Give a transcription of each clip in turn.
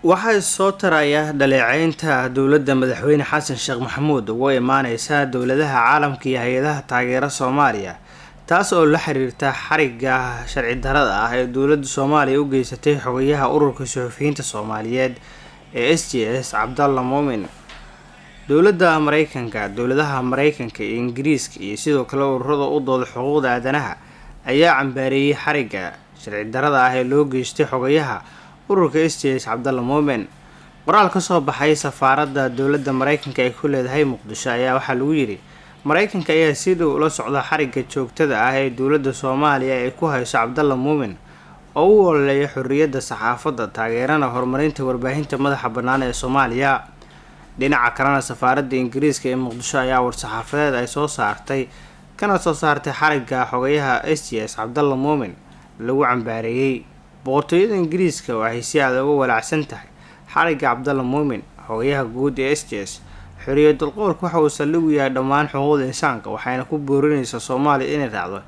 Waxaa soo taraya dhaleeceynta dowladda madaxweyne Xasan Sheekh Maxamuud uga imaaneysa dowladaha caalamka iyo hay-adaha taageera Soomaaliya, taas oo la xiriirta xarigga sharci darrada ah ee dowladda Soomaaliya u geysatay xogayaha ururka suxufiyiinta Soomaaliyeed ee SJS, Cabdalla Muumin. Dowladda Mareykanka, dowladaha Mareykanka iyo Ingiriiska iyo sidoo kale ururada u dooda xuquuqda aadanaha ayaa cambaareeyay xarigga sharci darrada ah ee loo geystay xogayaha ururka SJS, Cabdalla Muumin. Qoraal ka soo baxay safaaradda dowladda Mareykanka ay ku leedahay Muqdisho ayaa waxaa lagu yidhi: Mareykanka ayaa si dhow ula socda xarigga joogtada ah ee dowladda Soomaaliya ay ku hayso Cabdalla Muumin oo u ololeeya xorriyadda saxaafadda, taageerana horumarinta warbaahinta madaxa bannaan ee Soomaaliya. Dhinaca kalena, safaaradda Ingiriiska ee Muqdisho ayaa war-saxaafadeed ay soo saartay kana soo saartay xarigga xogayaha SJS Cabdalla Muumin lagu cambaareeyey. Boqortooyada Ingiriiska waxay si aad uga walaacsan tahay xarigga Cabdalla Muumin, xogayaha guud ee SJS. Xorriyadul qowlku waxa uu saldhig u yahay dhammaan xuquuqda insaanka, waxayna ku boorinaysaa Soomaaliya inay raacdo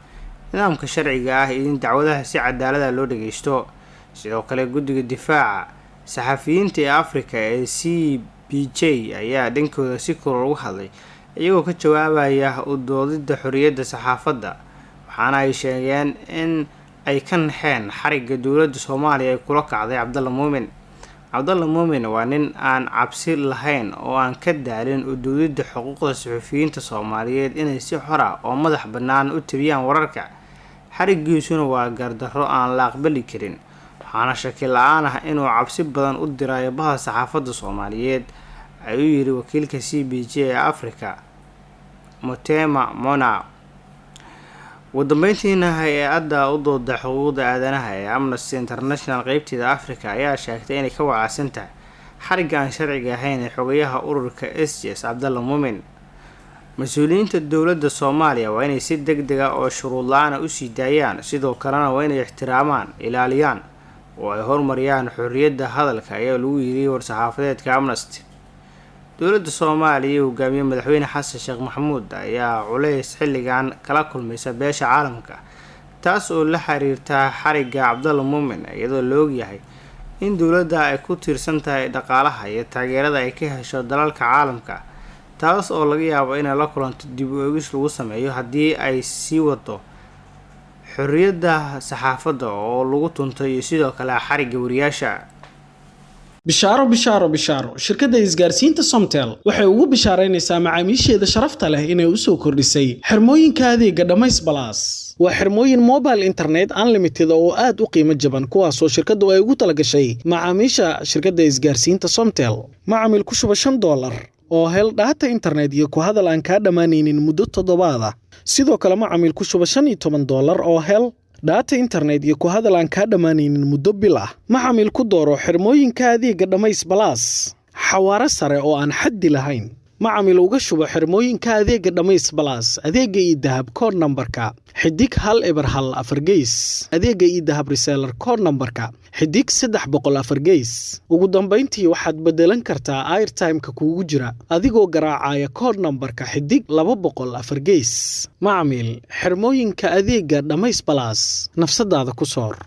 nidaamka sharciga ah iyo in dacwadaha si cadaalada loo dhageysto. Sidoo kale, guddiga difaaca saxafiyiinta ee Afrika ee CPJ ayaa dhankooda si kulul uga hadlay, iyagoo ka jawaabaya u doodidda xorriyadda saxaafadda, waxaana ay sheegeen in ay ka naxeen xarigga dowladda Soomaaliya ay kula kacday Cabdalla Muumin. Cabdalla Muumin waa nin aan cabsi lahayn oo aan ka daalin u doodidda xuquuqda suxufiyiinta Soomaaliyeed inay si xor ah oo madax bannaan u tabiyaan wararka. Xariggiisuna waa gardarro aan la aqbali karin, waxaana shaki la-aan ah inuu cabsi badan u dirayo baha saxaafadda Soomaaliyeed, ayuu yidhi wakiilka CPJ ee Africa, Motema Mona. Ugu dambeyntiina, hay-adda u dooda xuquuqda aadanaha ee Amnesty International qeybteeda Africa ayaa sheegtay inay ka walaacsan tahay xarigga aan sharciga ahayn ee xogayaha ururka SJS, Cabdalla Muumin. Mas-uuliyiinta dowladda Soomaaliya waa inay si deg deg ah oo shuruud la-aana usii daayaan, sidoo kalena waa inay ixtiraamaan, ilaaliyaan oo ay horumariyaan xorriyadda hadalka, ayaa lagu yiri war-saxaafadeedka Amnesty. Dowladda Soomaaliya iyo hogaamiye madaxweyne Xasan Sheekh Maxamuud ayaa culeys xilligan kala kulmaysa beesha caalamka, taas oo la xiriirta xarigga Cabdalla Muumin, iyadoo la ogyahay in dowladda ay ku tiirsan tahay dhaqaalaha iyo taageerada ay ka hesho dalalka caalamka, taas oo laga yaabo inay la kulanto dib u eegis lagu sameeyo haddii ay sii wado xorriyadda saxaafadda oo lagu tunto iyo sidoo kale xarigga wariyaasha. Bishaaro, bishaaro, bishaaro! Shirkadda isgaarsiinta Somtel waxay ugu bishaaraynaysaa macaamiisheeda sharafta leh inay u soo kordhisay xirmooyinka adeega Dhamays Plus. Waa xirmooyin mobile internet unlimited oo aad u qiimo jaban, kuwaasoo shirkaddu ay ugu talagashay macaamiisha shirkadda isgaarsiinta Somtel. Macamil, ku shuba $5 oo hel data internet iyo ku hadal aan kaa dhammaanaynin muddo toddobaada. Sidoo kale, macamil, ku shuba $15 oo hel data internet iyo ku hadal aan kaa dhammaanaynin muddo bil ah. Macamil, ku dooro xirmooyinka adeega Dhamays Plus xawaare sare oo aan xaddi lahayn. Macamil, uga shubo xirmooyinka adeega Dhamays Plus adeega eDahab code nambarka *1014#, adeega eDahab reseller code nambarka *300 4#. Ugu dambayntii, waxaad beddelan kartaa airtime-ka kuugu jira adigoo garaacaya code nambarka *200 4#. Macamil, xirmooyinka adeega Dhamays Plus nafsadaada ku soor.